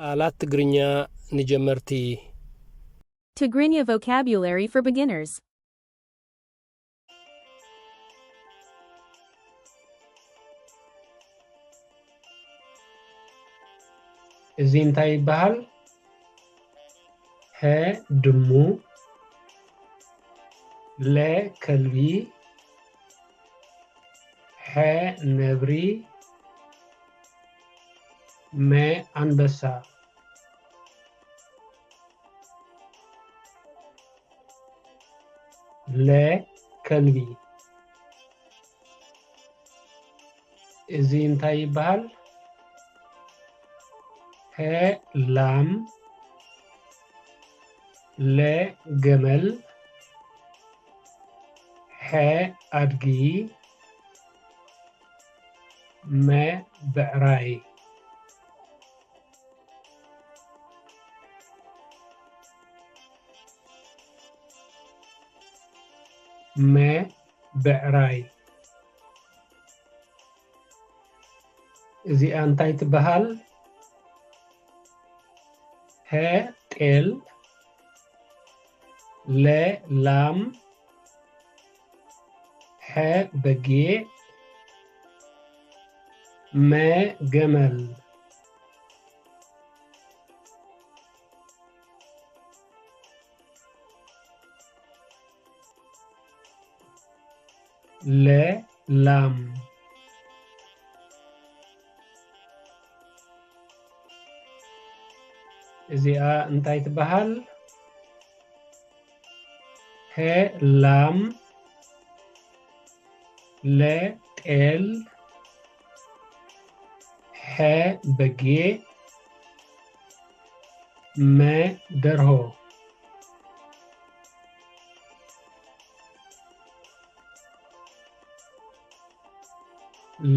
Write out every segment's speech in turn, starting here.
ቃላት ትግርኛ ንጀመርቲ። Tigrinya vocabulary for beginners. እዚ እንታይ ይበሃል? ሀ ድሙ፣ ለ ከልቢ፣ ሐ ነብሪ፣ መ ኣንበሳ። ለ ከልቢ። እዚ እንታይ ይበሃል? ሀ ላም፣ ለ ገመል፣ ሐ ኣድጊ፣ መ ብዕራይ። መ ብዕራይ። እዚኣ እንታይ ትበሃል? ሀ ጤል፣ ለ ላም፣ ሐ በጊዕ፣ መ ገመል። ለ ላም። እዚኣ እንታይ ትበሃል? ሀ ላም፣ ለ ጤል፣ ሐ በጊዕ፣ መ ደርሆ።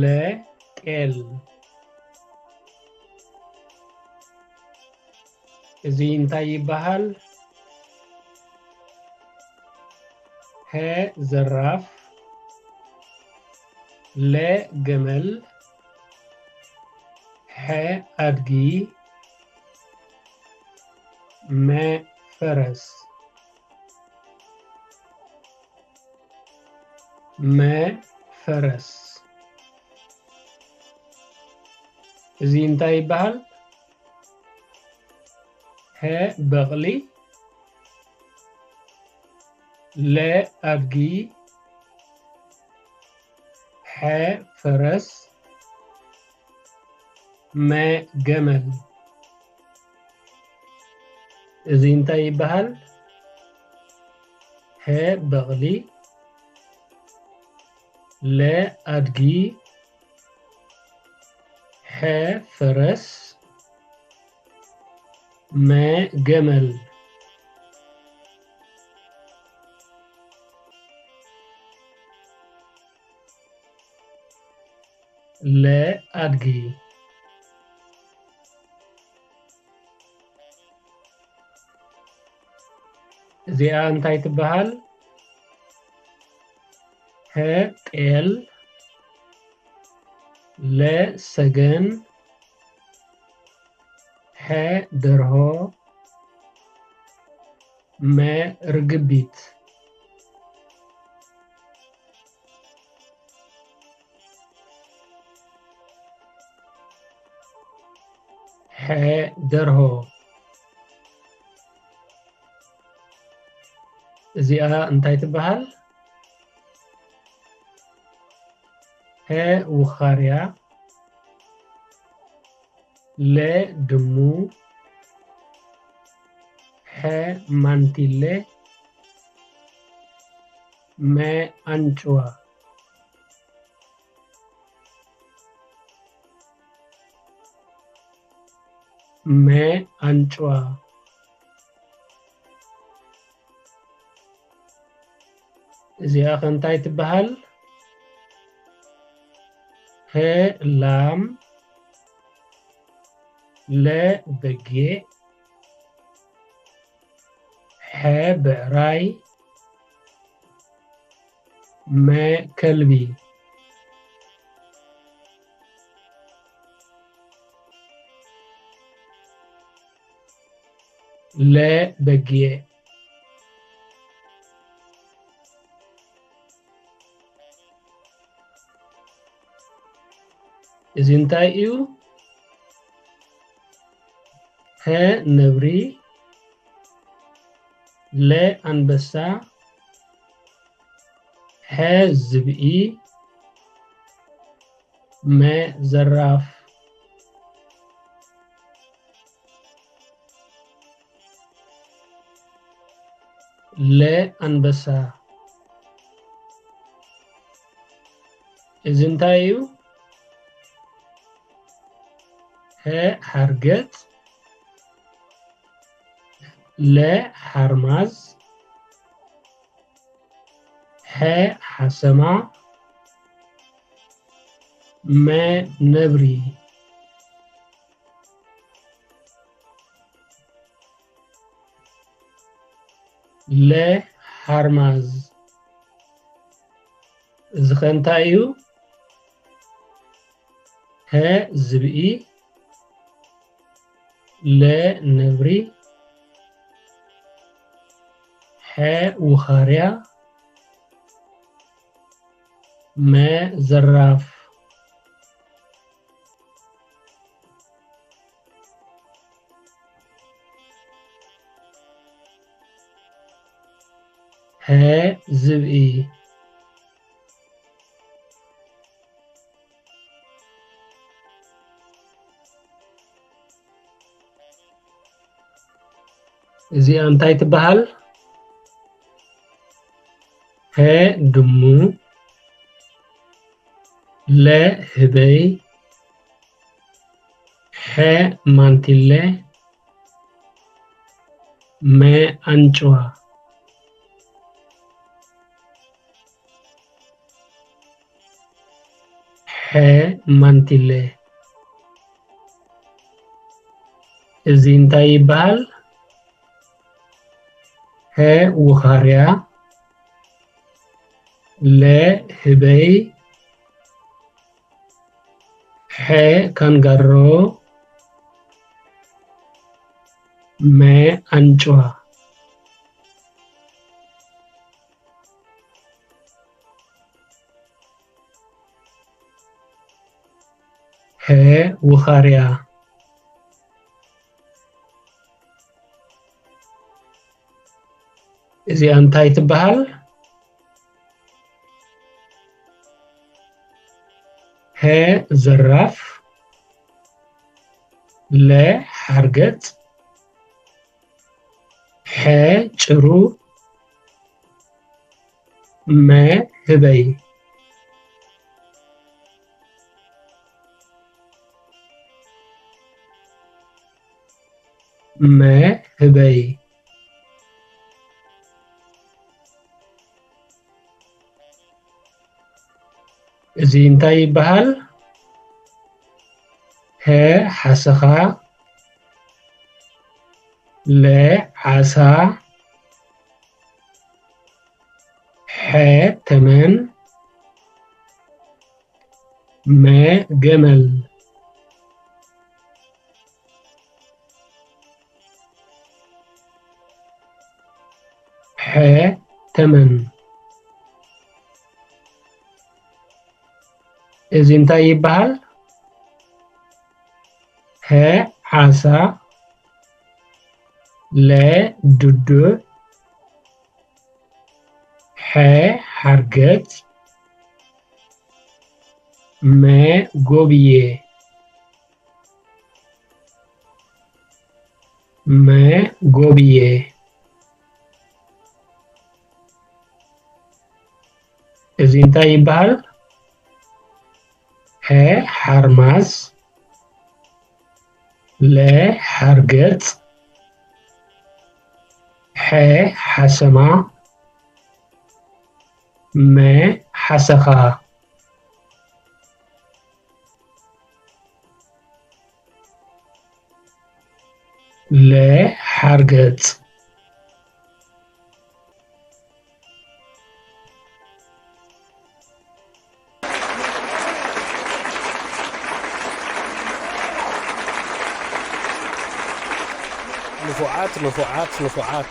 ለ ጤል። እዚ እንታይ ይበሃል? ሀ ዘራፍ፣ ለ ገመል፣ ሐ ኣድጊ፣ መ ፈረስ። መ ፈረስ። እዚ እንታይ ይበሃል? ሀ በቕሊ፣ ለ ኣድጊ፣ ሐ ፈረስ፣ መ ገመል። እዚ እንታይ ይበሃል? ሀ በቕሊ፣ ለ ኣድጊ፣ ሐ ፈረስ፣ መ ገመል። ለ ኣድጊ። እዚኣ እንታይ ትበሃል? ሀ ጤል፣ ለ ሰገን፣ ሐ ደርሆ፣ መ ርግቢት። ሐ ደርሆ። እዚኣ እንታይ ትበሃል? ሀ ውኻርያ፣ ለ ድሙ፣ ሐ ማንቲለ፣ መ ኣንጭዋ። መ ኣንጭዋ። እዚኣ ከ እንታይ ትበሃል? ሀ ላም፣ ለ በጊዕ፣ ሐ ብዕራይ፣ መ ከልቢ። ለ በጊዕ። እዚ እንታይ እዩ? ሀ ነብሪ፣ ለ ኣንበሳ፣ ሐ ዝብኢ፣ መ ዘራፍ። ለ ኣንበሳ። እዚ እንታይ እዩ? ሀ ሓርገጽ፣ ለ ሓርማዝ፣ ሐ ሓሰማ፣ መ ነብሪ። ለ ሓርማዝ። እዚ ኸ እንታይ እዩ? ሀ ዝብኢ፣ ለ ነብሪ፣ ሐ ውኻርያ፣ መ ዘራፍ። ሀ ዝብኢ። እዚኣ እንታይ ትበሃል? ሀ ድሙ፣ ለ ህበይ፣ ሐ ማንቲለ፣ መ ኣንጭዋ። ሐ ማንቲለ። እዚ እንታይ ይበሃል? ሀ ውኻርያ፣ ለ ህበይ፣ ሐ ካንጋሮ፣ መ ኣንጭዋ። ሐ ውኻርያ። እዚኣ እንታይ ትበሃል? ሀ ዘራፍ፣ ለ ሓርገጽ፣ ሐ ጭሩ፣ መ ህበይ። መ ህበይ። እዚ እንታይ ይበሃል? ሀ ሓሰኻ፣ ለ ዓሳ፣ ሐ ተመን፣ መ ገመል። ሐ ተመን። እዚ እንታይ ይበሃል? ሀ ዓሳ፣ ለ ዱዱዕ፣ ሐ ሓርገጽ፣ መ ጎብየ። መ ጎብየ። እዚ እንታይ ይበሃል? ሐ ሓርማዝ፣ ለ ሓርገጽ፣ ሐ ሓሰማ፣ መ ሓሰኻ። ለ ሓርገጽ። ንፉዓት ንፉዓት ንፉዓት።